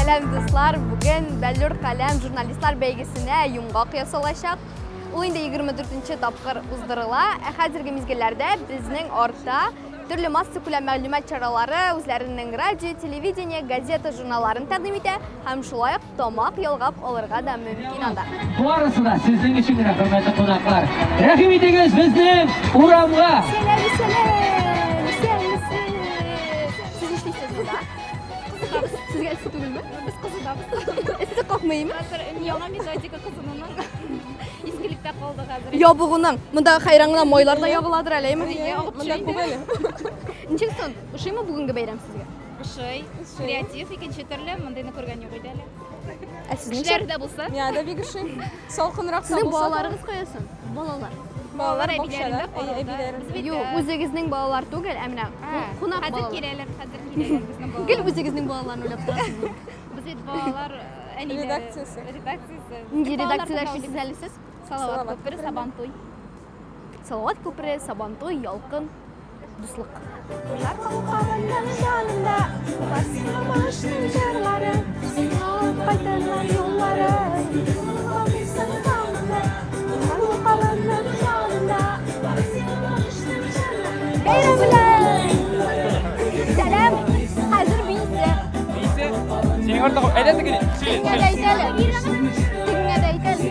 Сәлам, дуслар! Бүген Бәллүр каләм журналистлар бәйгесенә йомгак ясалачак. Ул инде 24 тапкыр уздырыла. Ә хәзерге мизгелләрдә безнең артта төрле массакүләм мәгълүмат чаралары үзләренең радио, телевидение, газета, журналларын тәкъдим итә һәм шулай ук тамак ялгап алырга да мөмкин анда. Барысы да сезнең өчен генә, хөрмәтле кунаклар. Рәхим итегез безнең урамга. Сәлам, сәлам! Исәнмесез! Сез нишлисез монда? Кызыгабыз. Сезгә эссе түгелме? Без кызынабыз. Эссе какмыймы? Хәзер яңа методика кызынуның искелектә калды хәзер. Ябыгуның. Монда хәйран гына майлар да ягыладыр әле, әйме? Әйе, агып төшә инде. Ничек соң? Ошыймы бүгенге бәйрәм сезгә? Ошый. Креатив, икенче төрле, мондыйны күргән юк иде әле. Ә сезнең Кешеләр дә булса. Миңа да бик ошый. Салкынрак та Сезнең булса да. балаларыгыз кая соң? Балалар. Балалар Балалар әбиләрендә бакчада. Әйе, карауда. әбиләрендә. Без бит, Юк, үзегезнең балалар түгел, ә менә кунак Хәзер балалар. киләләр, хәзер киләләр безнең балалар. Гел үзегезнең балаларны уйлап торасыз. Без бит балалар әниләре. Редакциясе. Редакциясе. Нинди Балалар редакциядә тыңлау эшлисез әле сез? Салават Салават күпере, Сабантуй. Салават күпере, Сабантуй, Ялкын, Дуслык. Калкавының янында Басмамашның җырлары, Алып кайтырлар юллары. Калкавының янында Басмамашның җырлары. Бәйрәм белән! Сәлам! Хәзер биисе. Биисе? Синең артта әйдә тегене. Тегеңә дә әйт әле. Тегеңә дә әйт әле.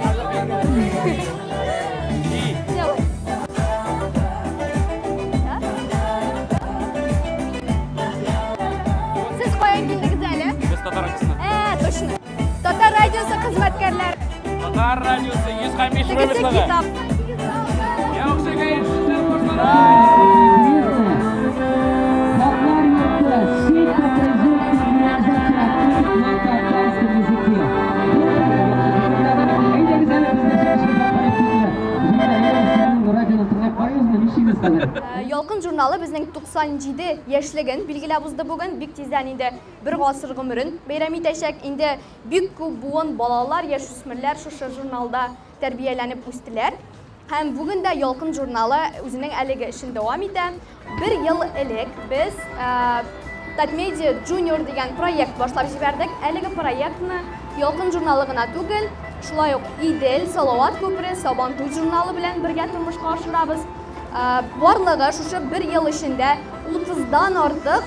Давай. Сез каян килдегез әле? Без Татар радиосыннан. Ә, точно. Татар радиосы хезмәткәрләре. Татар радиосы 125 Тегесе выпусклыгы. китап. Яхшы кәефсезләр башлана. Хатлар йорты, сеть по производству и реализации открыток на татарском языке. Әйдәгез әле безне чыгышыбызга коллективны. Җегетләр, әйдәгез, сезнең радионы тыңлап карыйбызмы? Нишлибез хәзер? Ялкын журналы безнең 97 яшьлеген билгеләп узды бүген. Бик тиздән инде бер гасыр гомерен бәйрәм итәчәк. Инде бик күп буын балалар, яшүсмерләр шушы журналда тәрбияләнеп үстеләр. Һәм бүген дә Ялкын журналы үзенең әлеге эшен дәвам итә. Бер ел элек без Татмедиа Junior дигән проект башлап җибәрдек. Әлеге проектны Ялкын журналы гына түгел, шулай ук Идел, Салават күпере, Сабантуй журналы белән бергә тормышка ашырабыз. Барлыгы шушы бер ел эчендә 30-дан артык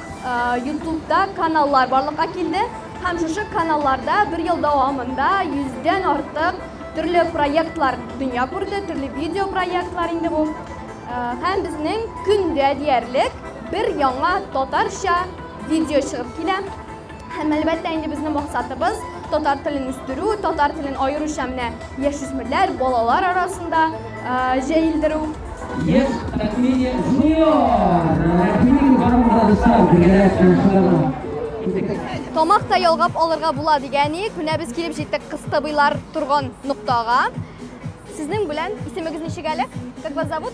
YouTube'да каналлар барлыкка килде. Һәм шушы каналларда бер ел дәвамында 100-дән артык төрле проектлар дөнья күрде, төрле видео проектлар инде бу. Һәм безнең көндә диярлек бер яңа татарча видео чыгып килә. Һәм әлбәттә инде безнең максатыбыз татар телен үстерү, татар телен аеруча менә яшүсмерләр, балалар арасында җәелдерү. Yes, Татмедиа Junior. Рәхим итегез барыгызга, дуслар, бергәләп шушында. Тамак та ялгап алырга була дигән ик, менә без килеп җиттек кыстыбыйлар торган ноктага. Сезнең белән исемегез ничек әле? Как вас зовут?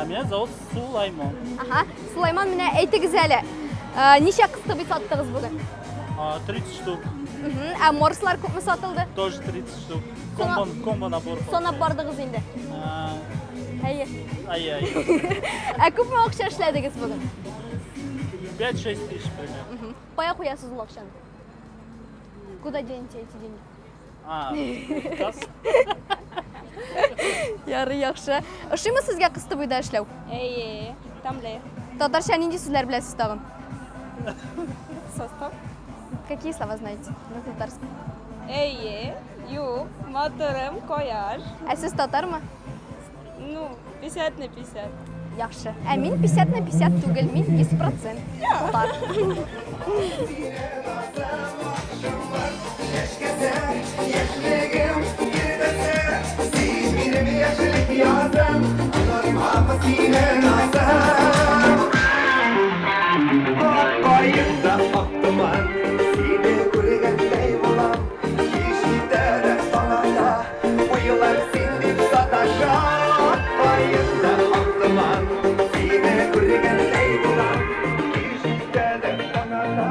Меня зовут Сулайман. Ага, Сулайман, менә әйтегез әле. Ничә кыстыбый саттыгыз бүген? 30 штук. Ә морслар күпме сатылды? Тоже 30 штук. Комбо, комбо набор. Санап бардыгыз инде. Әйе. Ай, ай. Ә күпме акча эшләдегез бүген? 5-6 тысяч примерно. Кая куясыз ул акчаны? Куда денете эти деньги? Газ. Ярый, яхшы. Ошыймы сезгә кыстыбыйда эшләү? Әйе, тәмле. Татарча нинди сүзләр беләсез тагын? Состав. Какие слова знаете на татарском? Әйе, юк, матурым, кояш. Ә сез татармы? Ну, 50 на 50. Яхшы. Ә мин 50 на 50 түгел, мин 100% татар. Каенда ак томан, сине күргәндәй булам. Кич җитә дә таң ата, уйлар син дип саташа. Каенда ак томан, сине күргәндәй булам. Кич җитә дә таң ата,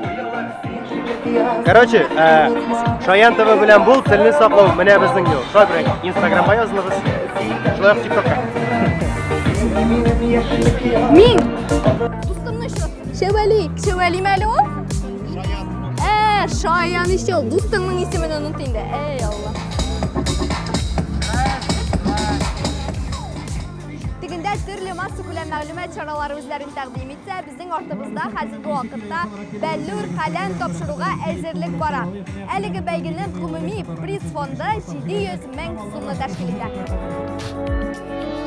уйлар син дип. Короче, Шаян ТВ белән бул, телне саклау менә безнең юл. Шуңа күрә Инстаграмга язылыгыз, шулай ук ТикТокка. Мин дустымны очраттым. Шәвәли, Шәвәлиме әле ул? Шаян. Менә Шаян иши ул. Дустыңның исемен оныт инде. Әй, Алла. Тегендә төрле массакүләм мәгълүмат чаралары үзләрен тәкъдим итсә, безнең артыбызда хәзерге вакытта Бәллүр каләм тапшыруга әзерлек бара. Әлеге бәйгенең гомуми приз фонды 700 мең сумны тәшкил итә.